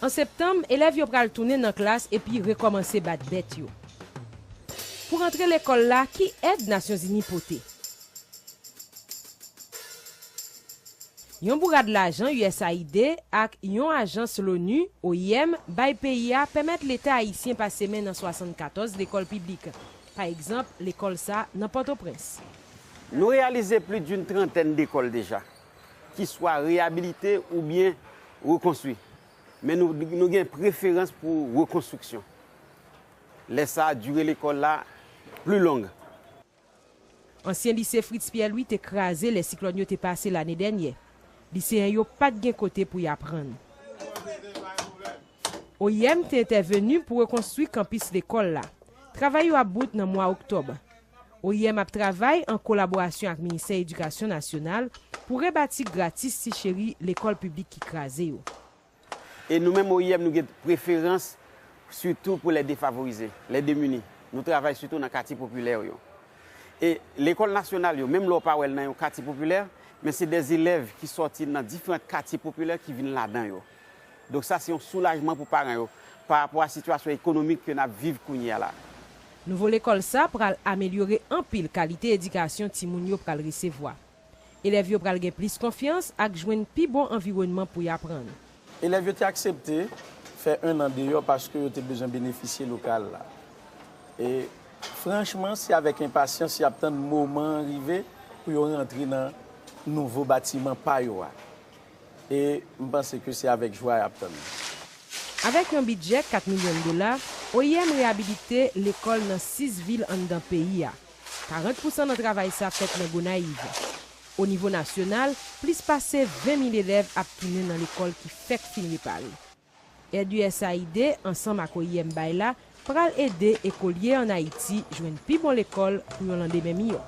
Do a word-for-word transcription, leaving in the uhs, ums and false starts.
An septanm, elèv yo pral tounen nan klas epi rekòmanse bat bèt yo. Pou rantre lekòl la, ki èd Nasyonzini pote? Yon bourad lajan U S A I D ak yon ajans l'ONU, O I M, bay peyi a pèmèt Leta ayisyen pase men nan swasannkatòz lekòl piblik. Pa egzanp, lekòl sa nan Pòtoprens. Nou reyalize plis d'une trantèn dekòl deja, ki swa reyabilite oubyen rekonstwi. Men nou, nou gen preferans pou rekonstriksyon. Lè sa a, dire lekòl la pli long. Ansyen lise Fritz Pierre Louis te kraze lè siklòn yo te pase lane dènyè. Liseyen yo pa t gen kote pou y aprann. O I M te entèveni pou rekonstwi kanpis lekòl la. Travay yo ap bout nan mwa oktòb. O I M ap travay an kolaborasyon ak Ministè Edikasyon Nasyonal pou rebati gratis ti cheri lekòl piblik ki kraze yo. E nou menm O I M, nou gen preferans sitou pou lè defavorize, lè demini. Nou travay sitou nan katye popilè yo. E lekòl nasyonal yo, menm lè w pa wè l nan yon katye popilè, men se de elèv ki sòti nan diferan katye popilè ki vin ladan yo. Donk sa se yon soulajman pou paran yo pa rapò a sitiyasyon ekonomik ke n ap viv kounye a la. Nouvo lekòl sa pral amelyore anpil kalite edikasyon timoun yo pral resevwa. Elèv yo pral gen plis konfyans ak jwenn pi bon anviwònman pou y aprann. Elèv yo te aksepte fè en an deyò paske yo te bezwen benefisye lokal la. E franchman, se avèk enpasyans y ap tann moman an rive pou yo rantre nan nouvo batiman pa yo a. E m panse ke se avèk jwa y ap tann li. Avèk yon bidjè kat milyon dola, O I M reyabilite lekòl nan sis vil anndan peyi a. Karant pousan nan travay sa fèt nan Gonayiv. O nivo nasyonal, plis pase ven mil elèv ap tounen nan lekòl ki fèk fin repare. Èd U S A I D ansanm ak O I M bay la pral ede ekolye ann Ayiti jwenn pi bon lekòl pou yon landemen miyò.